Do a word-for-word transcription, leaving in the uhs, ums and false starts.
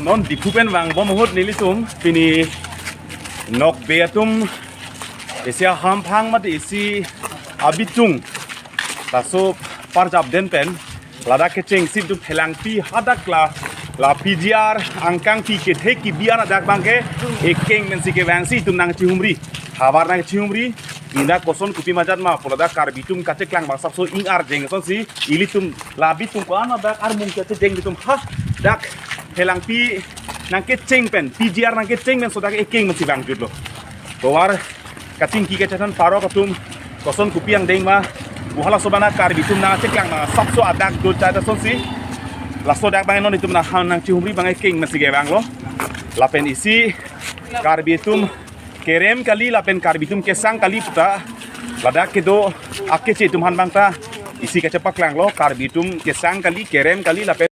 Non Diphu pen vangbom ahut nelitum pini Nokbe atum isi ahamphang mate isi abitung laso parjap den pen ladak kechengsi itum Phelangpi hadak la, la P G R angkang pi kethe kebi an adak abangke ekeng pensi kevangsi itum nangchihumri. Havar nangchihumri, ina koson kopi majat ma pu ladak Karbi atum kacheklang abang sapso ing-arjeng asonsi ilitum la abitung ko-an adak armung kachejeng itum hadak Phelangpi nangkecheng pen, P G R nangkecheng pen sodak ekeng pensi vangjutlo. Tovar kachingki kachethan parok atum koson kopi angdeng ma, pu halaso abang Karbi atum nangcheklang abang sapso adak do chai asonsi laso adak abang non itum nang nangchihumri abang ekeng pensi kevanglo. Lapen isi Karbi atum kerem kali lapen Karbi atum kesang kali puta ladak kedo akeche atum aphan abang ta isi kachepaklanglo, Karbi atum kesang kali, kerem kali lapen